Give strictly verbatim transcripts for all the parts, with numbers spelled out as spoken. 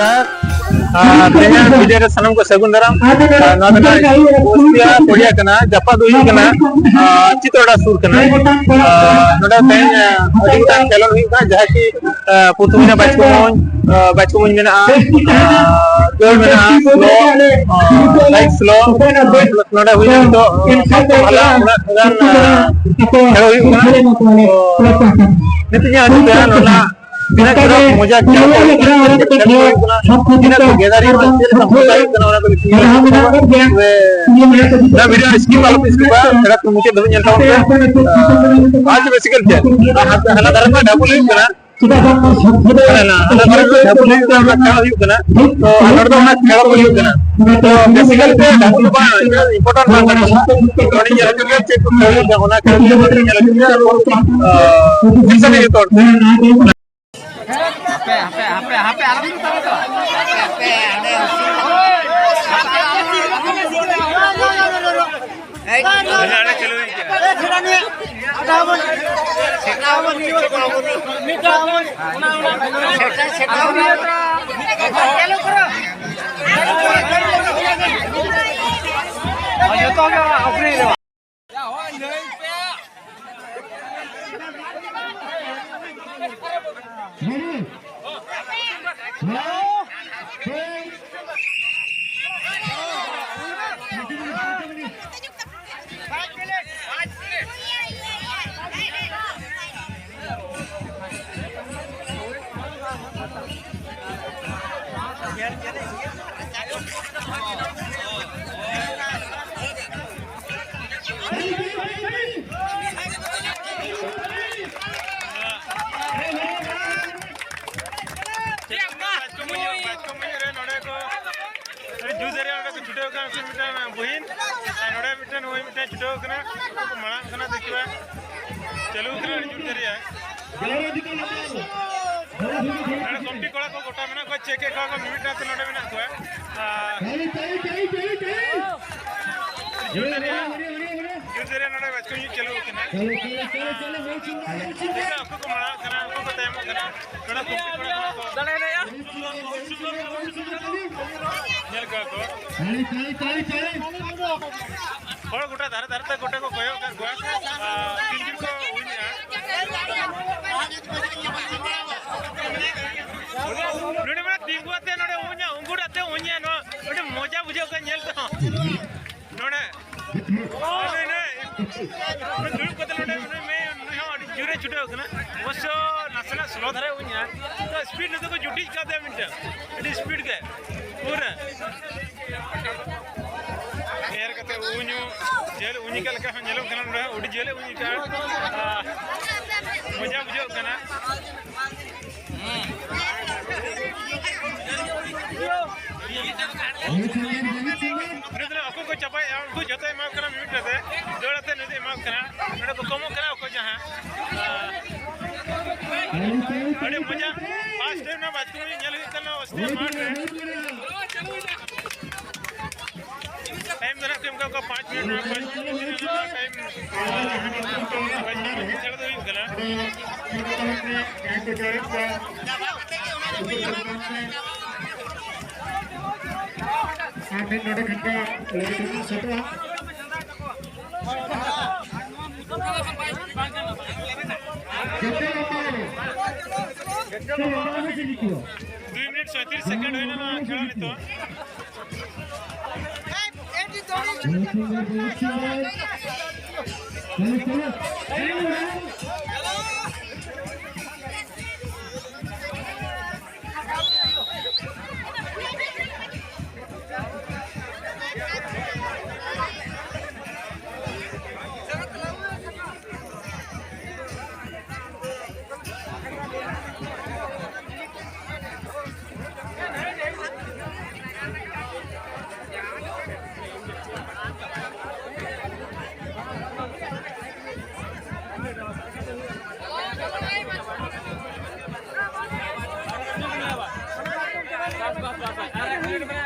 ᱟᱨ ᱛᱮᱦᱮᱧᱟᱜ video ᱨᱮ ᱥᱟᱱᱟᱢ ᱠᱚ ᱥᱟᱹᱜᱩᱱ ᱫᱟᱨᱟᱢ᱾ ᱟᱨ ᱱᱚᱣᱟ ᱫᱚ ᱱᱟᱜ ᱠᱩᱥᱤᱭᱟ ᱯᱚᱲᱤᱭᱟ ᱠᱟᱱᱟ, ᱡᱟᱯᱟᱜ ᱫᱚ ᱦᱩᱭᱩᱜ ᱠᱟᱱᱟ, ᱟᱨ ᱪᱤᱛᱨᱚᱰᱟ ᱥᱩᱨ ᱠᱟᱱᱟ᱾ ᱟᱨ ᱱᱚᱰᱮ ᱛᱮᱦᱮᱧ, ᱟᱨ ᱟᱹᱰᱤ ᱜᱚᱴᱟᱝ ᱠᱷᱮᱞᱳᱰ ᱦᱩᱭᱩᱜ ᱠᱟᱱᱟ, ᱡᱟᱦᱟᱸ ᱠᱤ, ᱟᱨ ᱯᱨᱚᱛᱷᱚᱢ ᱦᱩᱭᱱᱟ ᱵᱟᱪᱠᱚᱢᱚᱧ, ᱟᱨ ᱵᱟᱪᱠᱚᱢᱚᱧ ᱢᱮᱱᱟᱜᱼᱟ, ᱟᱨ ᱫᱟᱹᱲ ᱢᱮᱱᱟᱜᱼᱟ, slow, ᱟᱨ ᱵᱟᱭᱤᱠ slow, ᱱᱚᱰᱮ ᱦᱩᱭᱱᱟ ᱱᱤᱛᱚᱜ, ᱟᱨ ᱵᱷᱟᱞᱟ ᱩᱱᱟᱹᱜ ᱜᱟᱱ, ᱟᱨ ᱠᱷᱮᱞᱳᱰ ᱦᱩᱭᱩᱜ ᱠᱟᱱᱟ᱾ ᱛᱚ, ᱱᱤᱛᱚᱜ ᱧᱮᱞ ᱦᱤᱡᱩᱜ ᱠᱟᱱᱟ ᱱᱚᱰᱮ ᱛᱤᱱᱟᱹᱜ ᱪᱚᱨᱚᱠ ᱢᱚᱡᱟ ᱠᱷᱮᱞ ᱠᱚ ᱦᱩᱭᱩᱜ ᱠᱟᱱᱟ, ᱠᱷᱮᱞ ᱠᱚ ᱦᱩᱭᱩᱜ ᱠᱟᱱᱟ, ᱛᱤᱱᱟᱹᱜ ᱠᱚ ᱜᱮᱫᱟᱨᱤᱝ ᱚᱜᱼᱟ, ᱪᱮᱫ ᱞᱮᱠᱟ ᱢᱚᱡᱟ ᱦᱩᱭᱩᱜ ᱠᱟᱱᱟ, ᱚᱱᱟ ᱠᱚ ᱡᱚᱛᱚ ᱧᱮᱞ ᱦᱩᱭᱩᱜ ᱠᱟᱱᱟ᱾ ᱛᱚᱵᱮ ᱱᱚᱣᱟ video skip ᱟᱞᱚᱯᱮ skipᱟ, ᱯᱷᱮᱰᱟᱛ ᱠᱷᱚᱱ ᱢᱩᱪᱟᱹᱫ ᱫᱷᱟᱹᱵᱤᱡ ᱧᱮᱞ ᱛᱟᱵᱚᱱ ᱯᱮ᱾ ᱟᱨ ᱟᱨ ᱵᱮᱥᱤ ᱠᱟᱨᱛᱮ ᱦᱟᱱᱟ ᱫᱷᱟᱨᱮ ᱢᱟ double ᱦᱩᱭᱩᱜ ᱠᱟᱱᱟ, ᱦᱟᱱᱟ ᱫᱷᱟᱨᱮ ᱢᱟ double ᱦᱩᱭᱩᱜ ᱠᱟᱱᱟ, ᱚᱱᱟ ᱠᱷᱮᱞ ᱦᱩᱭᱩᱜ ᱠᱟᱱᱟ᱾ ᱛᱚ, ᱟᱨ ᱱᱚᱰᱮ ᱫᱚ ᱚᱱᱟ ᱠᱷᱮᱞ ᱠᱚ ᱦᱩᱭᱩᱜ ᱠᱟᱱᱟ᱾ ᱛᱚ, ᱵᱮᱥᱤ ᱠᱟᱨᱛᱮ double ᱫᱚ ᱵᱟᱝ, important ᱵᱟᱝ ᱠᱟᱱᱟ᱾ ᱛᱚ, ᱱᱚᱰᱮ ᱧᱮᱞ ᱦᱚᱪᱚ ᱯᱮᱭᱟ ᱪᱮᱫ ᱠᱚ ᱠᱷᱮᱞ ᱦᱩᱭᱩᱜ ᱠᱟᱱᱟ, ᱚᱱᱟ ᱠᱷᱮᱞ ᱧᱮᱞ ᱦᱚᱪᱚ ᱯᱮᱭᱟ᱾ ᱟᱨ, ᱟᱨ, ᱟᱨ, ᱦᱟᱯᱮ, ᱦᱟᱯᱮ, ᱦᱟᱯᱮ, ᱟᱞᱚᱵᱤᱱ ᱩᱛᱟᱹᱨ ᱫᱚ᱾ ᱦᱟᱯᱮ, ᱦᱟᱯᱮ, ᱦᱟᱯᱮ, ᱟᱞᱚᱵᱤᱱ ᱩᱛᱟᱹᱨ ᱫᱚ᱾ ᱦᱟᱸᱰᱮ ᱪᱟᱹᱞᱩᱭ ᱜᱮᱭᱟ᱾ ᱡᱚᱛᱚ ᱜᱮ ᱚᱯᱷ ᱨᱮ᱾ ᱟᱹᱰᱤ ᱡᱩᱛ ᱫᱟᱲᱮᱭᱟᱜ ᱚᱸᱰᱮ ᱠᱚ ᱪᱷᱩᱴᱟᱹᱣ ᱠᱟᱱᱟ, ᱩᱱᱠᱤᱱ ᱢᱤᱫᱴᱟᱝ ᱵᱩᱦᱤᱱ ᱟᱨ ᱱᱚᱰᱮ ᱢᱤᱫᱴᱟᱝ ᱱᱩᱭ ᱢᱤᱫᱴᱟᱝ ᱪᱷᱩᱴᱟᱹᱣ ᱠᱟᱱᱟ, ᱩᱱᱠᱩ ᱢᱟᱲᱟᱝ ᱠᱟᱱᱟ, ᱫᱮᱠᱷᱤ ᱵᱟᱭ ᱪᱟᱹᱞᱩ ᱠᱟᱱᱟ, ᱟᱹᱰᱤ ᱡᱩᱛ ᱫᱟᱲᱮᱭᱟᱜ᱾ ᱱᱚᱰᱮ ᱠᱚᱢᱴᱤ ᱠᱚᱲᱟ ᱠᱚ ᱜᱚᱴᱟ ᱢᱮᱱᱟᱜ ᱠᱚᱣᱟ, ᱪᱮᱠ ᱮᱫ ᱠᱚᱣᱟ ᱠᱚ, ᱢᱤᱢᱤᱫᱴᱟᱝ ᱛᱮ ᱱᱚᱰᱮ ᱢᱮᱱᱟᱜ ᱠᱚᱣᱟ᱾ ᱟᱨ ᱡᱩᱛ ᱫᱟᱲᱮᱭᱟᱜ᱾ ᱜᱤᱫᱽᱨᱟᱹ ᱱᱚᱰᱮ ᱵᱟᱪᱠᱚᱢ ᱧᱩ ᱪᱟᱹᱞᱩ ᱟᱠᱟᱱᱟ᱾ ᱪᱚᱞᱚ, ᱪᱚᱞᱚ, ᱪᱚᱞᱚ, ᱪᱚᱞᱚ, ᱵᱚᱞ ᱪᱚᱞᱚ, ᱵᱚᱞ ᱪᱚᱞᱚ᱾ ᱱᱤᱛᱚᱜ ᱚᱠᱚᱭ ᱠᱚ ᱢᱟᱲᱟᱝ ᱠᱟᱱᱟ, ᱚᱠᱚᱭ ᱠᱚ ᱛᱟᱭᱚᱢᱚᱜ ᱠᱟᱱᱟ᱾ ᱱᱚᱰᱮ ᱠᱚᱢᱯᱤᱴ ᱠᱚᱲᱟ ᱠᱚ ᱫᱟᱲᱮ ᱨᱮᱭᱟᱜ᱾ ᱧᱮᱞ ᱠᱚᱣᱟ ᱠᱚ᱾ ᱛᱟᱲᱤ, ᱛᱟᱲᱤ, ᱛᱟᱲᱤ, ᱛᱟᱲᱤ᱾ ᱦᱚᱲ ᱜᱚᱴᱟ ᱫᱷᱟᱨᱮ ᱫᱷᱟᱨᱮ ᱛᱮ ᱜᱚᱴᱟ ᱠᱚ ᱠᱚᱭᱚᱜ ᱟᱠᱟᱫ ᱠᱚᱣᱟ᱾ ᱟᱨ ᱛᱤᱱ ᱡᱳᱨ ᱠᱚ ᱦᱩᱭᱱᱟ᱾ ᱱᱚᱰᱮ ᱢᱟ ᱛᱤᱸᱜᱩ ᱟᱛᱮ ᱱᱚᱰᱮ ᱩᱧᱟ, ᱩᱸᱜᱩᱲ ᱟᱛᱮ ᱩᱧᱟ, ᱱᱚᱣᱟ ᱟᱹᱰᱤ ᱢᱚᱡᱟ ᱵᱩᱡᱷᱟᱹᱜ ᱠᱟᱱᱟ ᱧᱮᱞ ᱛᱮᱦᱚᱸ᱾ ᱱᱚᱰᱮ, ᱱᱚᱰᱮ, ᱱᱚᱰᱮ, ᱱᱚᱰᱮ ᱫᱩᱲᱩᱵ ᱠᱟᱛᱮ ᱱᱚᱰᱮ ᱱᱩᱭ ᱢᱮ, ᱱᱩᱭ ᱦᱚᱸ ᱟᱹᱰᱤ ᱡᱳᱨᱮ ᱪᱷᱩᱴᱟᱹᱣ ᱠᱟᱱᱟ᱾ ᱚᱵᱚᱥᱥᱚ ᱱᱟᱥᱮᱱᱟᱜ ᱥᱞᱳ ᱫᱷᱟᱨᱟ ᱩᱧᱟ, ᱛᱚ ᱥᱯᱤᱰ ᱱᱤᱛᱚᱜ ᱠᱚ ᱡᱩᱴᱤᱡ ᱠᱟᱫᱮᱭᱟ ᱢᱤᱫᱴᱟᱝ, ᱟᱹᱰᱤ ᱥᱯᱤᱰ ᱜᱮ ᱯᱩᱨᱟᱹ᱾ ᱮᱨ ᱠᱟᱛᱮ ᱩᱧ ᱦᱚᱸ ᱡᱷᱟᱹᱞ ᱩᱧ ᱟᱠᱟᱫ ᱞᱮᱠᱟ ᱦᱚᱸ ᱧᱮᱞᱚᱜ ᱠᱟᱱᱟ, ᱱᱚᱰᱮ ᱦᱚᱸ ᱟᱹᱰᱤ ᱡᱷᱟᱹᱞ ᱮ ᱩᱧ ᱟᱠᱟᱫᱼᱟ᱾ ᱟᱨ ᱢᱚᱡᱟ ᱵᱩᱡᱷᱟᱹᱜ ᱠᱟᱱᱟ᱾ ᱚᱠᱚᱭ ᱠᱚ ᱪᱟᱵᱟᱭᱮᱫᱼᱟ, ᱩᱱᱠᱩ ᱡᱚᱛᱚ ᱮᱢᱟ ᱠᱚ ᱠᱟᱱᱟ ᱢᱤᱢᱤᱫ ᱠᱟᱛᱮ, ᱫᱟᱹᱲ ᱟᱛᱮ ᱱᱩᱭ ᱫᱚ ᱮᱢᱟ ᱠᱚ ᱠᱟᱱᱟ, ᱱᱚᱰᱮ ᱠᱚ ᱠᱚᱢᱚᱜ ᱠᱟᱱᱟ ᱚᱠᱚᱭ ᱡᱟᱦᱟᱸ᱾ ᱟᱹᱰᱤ ᱢᱚᱡᱟ, ᱯᱷᱟᱥᱴ ᱴᱟᱭᱤᱢ ᱨᱮᱱᱟᱜ ᱵᱟᱪᱠᱚᱢ ᱧᱮᱞ ᱦᱩᱭᱩᱜ ᱠᱟᱱᱟ ᱚᱥᱴᱨᱮᱞᱤᱭᱟ ᱢᱟᱴᱷ ᱨᱮ᱾ ᱴᱟᱭᱤᱢ ᱫᱚ ᱱᱟᱜ ᱠᱚ ᱮᱢ ᱠᱟᱜ ᱠᱚᱣᱟ ᱯᱟᱸᱪ ᱢᱤᱱᱤᱴ ᱨᱮᱱᱟᱜ, ᱯᱟᱸᱪ ᱢᱤᱱᱤᱴ ᱨᱮᱱᱟᱜ ᱴᱟᱭᱤᱢ, ᱯᱟᱸᱪ ᱢᱤᱱᱤᱴ ᱪᱷᱟᱲᱟ ᱫᱚ ᱦᱩᱭᱩᱜ ᱠᱟᱱᱟ᱾ ᱟᱨ ᱢᱤᱫ ᱱᱚᱰᱮ ᱜᱷᱟᱱᱴᱟ ᱞᱟᱹᱜᱤᱫ ᱥᱮᱴᱮᱨᱚᱜᱼᱟ᱾ ᱡᱚᱛᱚ ᱞᱟᱢᱵᱟ ᱨᱮ᱾ ᱡᱚᱛᱚ ᱞᱟᱢᱵᱟ ᱨᱮ ᱪᱮᱫ ᱠᱚ? ᱫᱩᱭ ᱢᱤᱱᱤᱴ ᱥᱚᱭᱛᱨᱤᱥ ᱥᱮᱠᱮᱱᱰ ᱦᱩᱭᱱᱟ ᱱᱚᱣᱟ ᱠᱷᱮᱞᱟ ᱱᱤᱛᱚᱜ᱾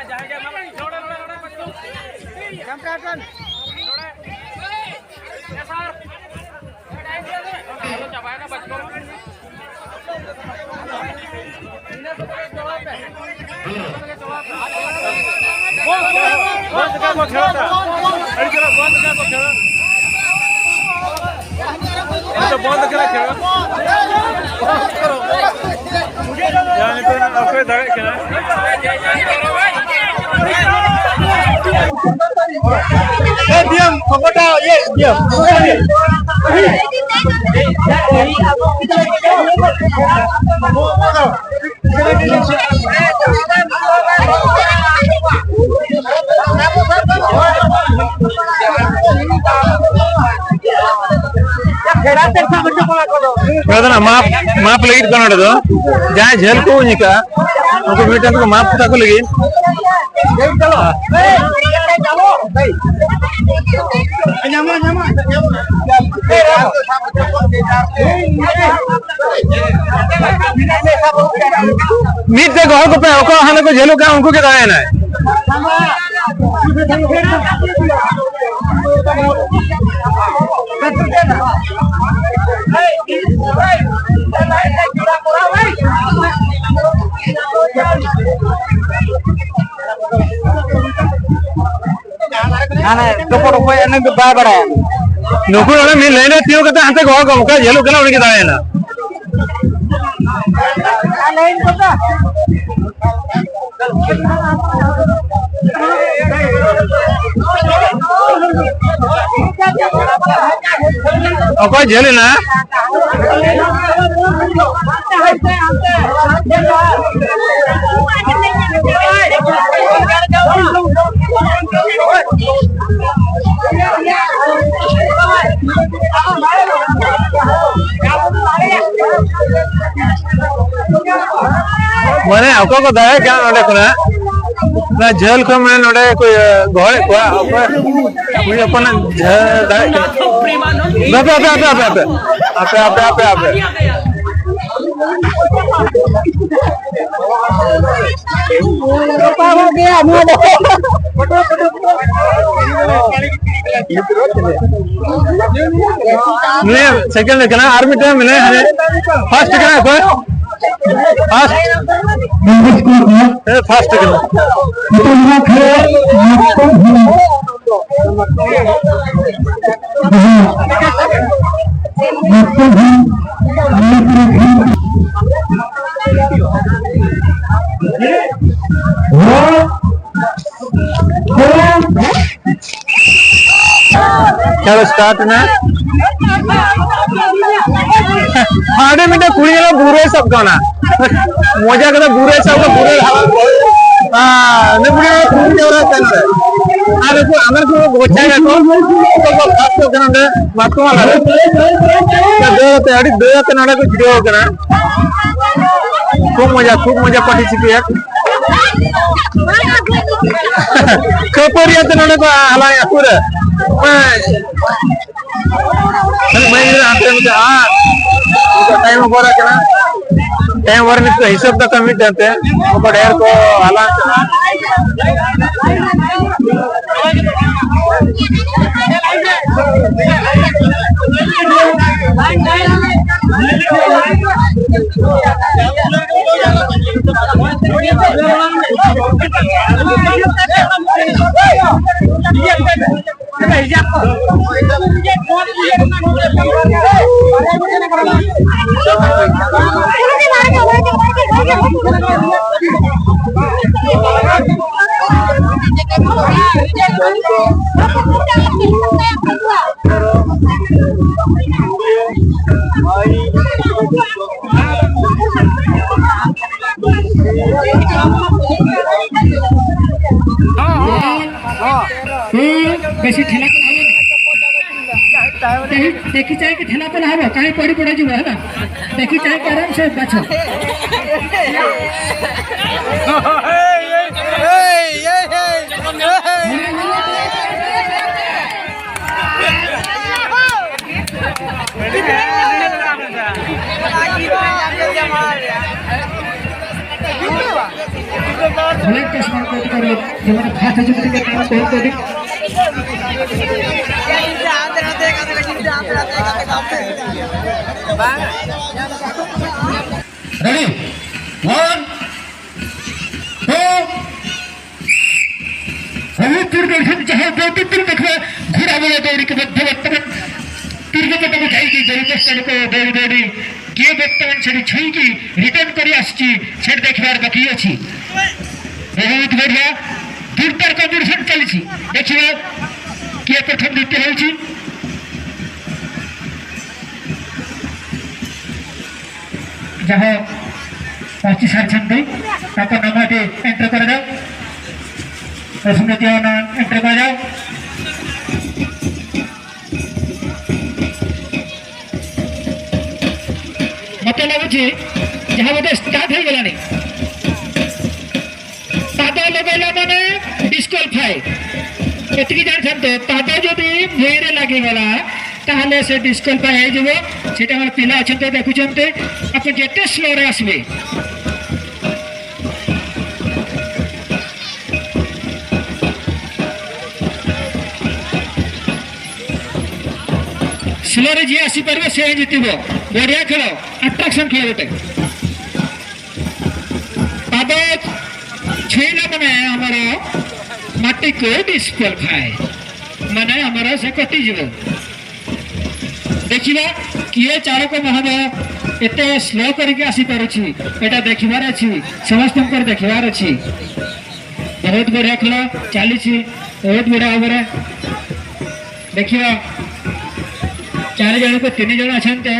ᱡᱟᱦᱟᱸᱭ ᱜᱮ ᱱᱚᱰᱮ, ᱱᱚᱰᱮ, ᱱᱚᱰᱮ, ᱱᱚᱰᱮ᱾ ᱵᱚᱱᱫ ᱠᱟᱜ ᱠᱚ ᱠᱷᱮᱞ ᱴᱟᱜ᱾ ᱟᱹᱰᱤ ᱪᱮᱦᱨᱟ ᱵᱚᱱᱫ ᱠᱟᱜ ᱠᱚ ᱠᱷᱮᱞ᱾ ᱱᱤᱛᱚᱜ ᱵᱚᱱᱫ ᱠᱟᱱᱟ ᱠᱷᱮᱞ᱾ ᱡᱟᱦᱟᱸ ᱱᱤᱛᱚᱜ ᱚᱠᱚᱭ ᱫᱟᱲᱮᱭᱟᱜ ᱠᱟᱱᱟ᱾ ᱮ, ᱵᱤᱭᱟᱢ, ᱚᱠᱚᱭᱴᱟᱜ ᱤᱭᱟᱹ, ᱵᱤᱭᱟᱢ᱾ ᱱᱚᱣᱟ ᱫᱚ ᱱᱟᱜ ᱢᱟᱯ, ᱢᱟᱯ ᱞᱟᱹᱜᱤᱫ ᱠᱟᱱᱟ ᱱᱚᱰᱮ ᱫᱚ᱾ ᱡᱟᱦᱟᱸᱭ ᱡᱷᱟᱹᱞ ᱠᱚ ᱩᱧ ᱠᱟᱜᱼᱟ, ᱩᱱᱠᱩ ᱢᱤᱫᱴᱟᱝ ᱛᱮᱠᱚ ᱢᱟᱯ ᱠᱟᱜ ᱠᱚ ᱞᱟᱹᱜᱤᱫ᱾ ᱢᱤᱫ ᱛᱮ ᱜᱚᱦᱚᱲ ᱠᱚᱯᱮ, ᱚᱠᱚᱭ ᱦᱟᱱᱟ ᱠᱚ ᱡᱷᱟᱹᱞᱩᱜ ᱠᱟᱱ ᱩᱱᱠᱩ ᱜᱮ ᱫᱟᱲᱮᱭᱮᱱᱟᱭ᱾ ᱦᱟᱱᱮ ᱛᱚᱯᱚᱞ ᱚᱠᱚᱭ ᱮᱱᱮᱡ ᱫᱚ ᱵᱟᱭ ᱵᱟᱲᱟᱭᱟ᱾ ᱱᱩᱠᱩ ᱚᱱᱟ ᱢᱤᱫ ᱞᱟᱭᱤᱱ ᱨᱮ ᱛᱤᱸᱜᱩ ᱠᱟᱛᱮ ᱦᱟᱱᱛᱮ ᱜᱚᱦᱚᱲ ᱠᱚᱢ, ᱚᱠᱚᱭ ᱡᱷᱟᱹᱞᱩᱜ ᱠᱟᱱᱟ ᱩᱱᱤ ᱜᱮ ᱫᱟᱲᱮᱭᱮᱱᱟ᱾ ᱚᱠᱚᱭ ᱡᱷᱟᱹᱞ ᱮᱱᱟ? ᱢᱟᱱᱮ ᱚᱠᱚᱭ ᱠᱚ ᱫᱟᱲᱮᱭᱟᱜ ᱠᱟᱱᱟ ᱱᱚᱸᱰᱮ ᱠᱷᱚᱱᱟᱜ, ᱚᱱᱟ ᱡᱷᱟᱹᱞ ᱠᱷᱚᱱ ᱢᱟᱱᱮ ᱱᱚᱸᱰᱮ ᱠᱚ, ᱤᱭᱟᱹ, ᱜᱚᱦᱚᱲᱮᱫ ᱠᱚᱣᱟ, ᱚᱠᱚᱭ ᱠᱩᱲᱤ ᱦᱚᱯᱚᱱᱟᱜ ᱡᱷᱟᱹᱞ ᱫᱟᱲᱮᱭᱟᱜ ᱠᱟᱱᱟ᱾ ᱦᱟᱯᱮ, ᱦᱟᱯᱮ, ᱦᱟᱯᱮ, ᱦᱟᱯᱮ, ᱦᱟᱯᱮ, ᱦᱟᱯᱮ, ᱦᱟᱯᱮ, ᱦᱟᱯᱮ᱾ ᱜᱟᱯᱟ ᱦᱚᱸ ᱜᱮᱭᱟ ᱱᱚᱣᱟ ᱫᱚ᱾ ᱱᱩᱭ second ᱠᱟᱱᱟ, ᱟᱨ ᱢᱤᱫᱴᱟᱝ ᱢᱮᱱᱟᱭᱟ ᱦᱟᱱᱮ first ᱠᱟᱱᱟ ᱚᱠᱚᱭ? ᱯᱷᱟᱥᱴ᱾ ᱦᱮᱸ, ᱯᱷᱟᱥᱴ ᱠᱟᱱᱟ᱾ ᱪᱚᱞᱚ, ᱥᱴᱟᱨᱴ ᱮᱱᱟ᱾ ᱦᱟᱸᱰᱮ ᱢᱤᱫᱴᱮᱱ ᱠᱩᱲᱤ ᱧᱮᱞᱚᱜ ᱵᱩᱨᱟᱹᱭ ᱥᱟᱵ ᱠᱟᱱᱟ᱾ ᱢᱚᱡᱟ ᱠᱟᱛᱮ ᱵᱩᱨᱟᱹᱭ ᱥᱟᱵ ᱠᱟᱱᱟ, ᱵᱩᱨᱟᱹᱭ ᱦᱟᱞᱟᱝ ᱠᱚ᱾ ᱟᱨ ᱱᱩᱠᱩ ᱧᱮᱞᱚᱜ ᱠᱩᱲᱤ ᱧᱮᱞᱚᱜ ᱠᱟᱱᱟ ᱱᱚᱰᱮ᱾ ᱟᱨ ᱱᱩᱠᱩ ᱟᱢᱟᱨ ᱠᱚ ᱜᱚᱪᱷᱟ ᱜᱮᱭᱟ ᱠᱚ᱾ ᱩᱱᱠᱩ ᱠᱚ ᱥᱟᱵ ᱠᱟᱱᱟ ᱱᱚᱰᱮ᱾ ᱢᱟᱛᱠᱚᱢ ᱦᱟᱞᱟᱝ ᱨᱮ᱾ ᱫᱟᱹᱲ ᱟᱛᱮ, ᱟᱹᱰᱤ ᱫᱟᱹᱲ ᱟᱛᱮ ᱱᱚᱰᱮ ᱠᱚ ᱡᱤᱨᱟᱹᱣ ᱟᱠᱟᱱᱟ᱾ ᱠᱷᱩᱵ ᱢᱚᱡᱟ, ᱠᱷᱩᱵ ᱢᱚᱡᱟ participate᱾ ᱠᱷᱟᱹᱯᱟᱹᱨᱤ ᱟᱛᱮ ᱱᱚᱰᱮ ᱠᱚ ᱦᱟᱞᱟᱝ ᱮᱫᱟ ᱯᱩᱨᱟᱹ᱾ ᱢᱟᱹᱭ ᱜᱤᱫᱽᱨᱟᱹ ᱦᱟᱱᱛᱮ ᱢᱤᱫᱴᱮᱱ, ᱟᱨ ᱴᱟᱭᱤᱢ ᱳᱵᱷᱟᱨ ᱟᱠᱟᱱᱟ᱾ ᱴᱟᱭᱤᱢ ᱳᱵᱷᱟᱨ ᱱᱤᱛᱚᱜ ᱦᱤᱥᱟᱹᱵ ᱫᱟᱠᱚ ᱢᱤᱫᱴᱮᱱ ᱛᱮ᱾ ᱚᱠᱚᱭ ᱰᱷᱮᱨ ᱠᱚ ᱦᱟᱞᱟᱝ ᱠᱟᱱᱟ᱾ ᱦᱮᱸ, ᱵᱮᱥᱤ ᱴᱷᱮᱞᱟ ᱠᱚ ᱟᱞᱚ᱾ ᱛᱮᱦᱮᱧ ᱫᱮᱠᱷᱤ ᱪᱟᱭ ᱠᱮ ᱴᱷᱮᱞᱟ ᱯᱮ ᱞᱟᱦᱟ ᱨᱮ, ᱠᱟᱹᱦᱤ ᱯᱚᱲᱤ ᱯᱚᱲᱟ ᱡᱩᱵᱟ, ᱦᱮᱸ ᱵᱟᱝ? ᱫᱮᱠᱷᱤ ᱪᱟᱭ ᱠᱮ ᱟᱨᱟᱢ ᱥᱮ ᱵᱟᱪᱷᱚ᱾ ᱚᱱᱮᱠ ᱠᱚ ᱥᱚᱢᱚᱭ ᱠᱚ ᱠᱚᱨᱮ ᱡᱮᱢᱚᱱ ᱯᱷᱟᱥᱴ ᱦᱤᱡᱩᱜ ᱠᱟᱛᱮ ᱠᱚ ᱠᱚ ᱠᱚ ᱵᱟᱝ᱾ Ready? One, two. ᱵᱚᱦᱩᱛ ᱫᱩᱨ ᱫᱚᱨᱥᱚᱠ ᱡᱟᱦᱟᱸ ᱵᱚᱦᱩᱛ ᱫᱩᱨ ᱫᱚᱨᱥᱚᱠ ᱜᱷᱚᱲᱟ ᱵᱚᱞᱚ ᱫᱟᱹᱣᱲᱤ ᱠᱚ ᱢᱚᱫᱽᱫᱷᱮ ବର୍ତ୍ତମାନ ତୀର୍ଥ ପଟକୁ ଯାଇକି ଜୟକୃଷ୍ଣ ଲୋକ ଦୌଡ଼ି ଦୌଡ଼ି କିଏ ବର୍ତ୍ତମାନ ସେଠି ଛୁଇଁକି ରିଟର୍ନ କରି ଆସିଛି, ସେଠି ଦେଖିବାର ବାକି ଅଛି। ବହୁତ ବଢ଼ିଆ। ଦୁର୍ଦ୍ଦାର କମ୍ପିଟିସନ ଚାଲିଛି, ଦେଖିବା କିଏ ପ୍ରଥମ ଦ୍ୱିତୀୟ ହେଉଛି। ଯାହା ପହଞ୍ଚି ସାରିଛନ୍ତି, ତାଙ୍କ ନାମ ଏଠି ଏଣ୍ଟ୍ରି କରାଯାଉ। ପ୍ରସନ୍ନଜିତଙ୍କ ନାମ ଏଣ୍ଟ୍ରି କରାଯାଉ। ମତେ ଲାଗୁଛି ଯାହା ବୋଧେ ଷ୍ଟାର୍ଟ ହେଇଗଲାଣି। ପାଦ ଲଗେଇଲା ମାନେ ଡିସକ୍ୱାଲିଫାଏ। ଏତିକି ଜାଣିଥାନ୍ତୁ, ପାଦ ଯଦି ଭୂଇଁରେ ଲାଗିଗଲା, ତାହେଲେ ସେ ଡିସକ୍ୱାଲିଫାଏ ହେଇଯିବ। ସେଠି ଆମର ପିଲା ଅଛନ୍ତି, ଦେଖୁଛନ୍ତି, ଆପଣ ଯେତେ ସ୍ଲୋରେ ଆସିବେ। ସ୍ଲୋରେ ଯିଏ ଆସିପାରିବ, ସେ ହିଁ ଜିତିବ। ବଢ଼ିଆ ଖେଳ, ଆଟ୍ରାକ୍ସନ ଖେଳ ଗୋଟେ। ପାଦ ଛୁଇଁଲା ମାନେ ଆମର ମାଟିକୁ ଡିସକ୍ୱାଲିଫାଏ, ମାନେ ଆମର ସେ କଟିଯିବ। ଦେଖିବା କିଏ ଚାଳକ ମହୋଦୟ ଏତେ ସ୍ଲୋ କରିକି ଆସିପାରୁଛି, ଏଇଟା ଦେଖିବାର ଅଛି, ସମସ୍ତଙ୍କର ଦେଖିବାର ଅଛି। ବହୁତ ବଢ଼ିଆ ଖେଳ ଚାଲିଛି, ବହୁତ ବଢ଼ିଆ ଭାବରେ ଦେଖିବା। ଚାରି ଜଣକୁ ତିନି ଜଣ ଅଛନ୍ତି।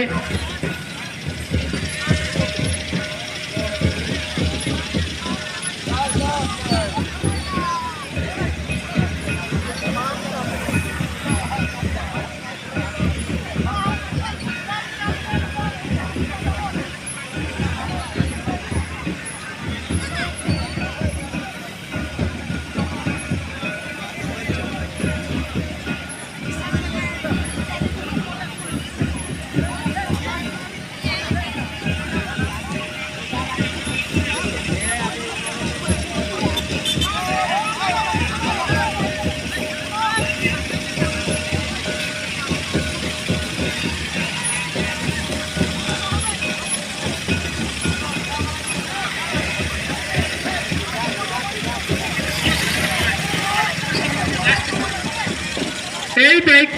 এই বাইক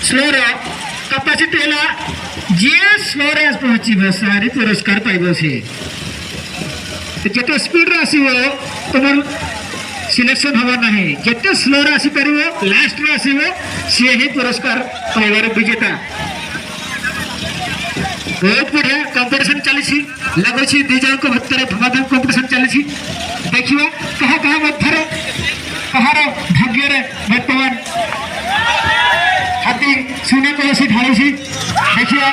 স্লোর কাপাসিটি হলা, যে স্লোরে পৌঁছিব সারি পুরস্কার পাইব সে। তো যেতে স্পিড আসিব, তোমার সিলেকশন হব না। যেতে স্লোরে আসি পারিব, লাস্ট রে আসিব, সে হি পুরস্কার পাইবার বিজেতা। ବହୁତ ବଢ଼ିଆ କମ୍ପିଟିସନ ଚାଲିଛି। ଲାଗୁଛି ଦି ଜଣଙ୍କ ଭିତରେ ଧମାଧମ କମ୍ପିଟିସନ ଚାଲିଛି। ଦେଖିବା କାହା କାହା ମଧ୍ୟରେ କାହାର ଭାଗ୍ୟରେ ବର୍ତ୍ତମାନ ହାତୀ ସୁନା କଳସୀ ଢାଳୁଛି। ଦେଖିବା,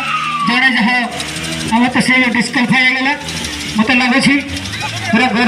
ଜଣେ ଯାହା ଆମର ତ ସେ ଡିସ୍କ୍ୱାଲିଫାଏ ହେଇଗଲା। ମୋତେ ଲାଗୁଛି ପୁରା ଗର-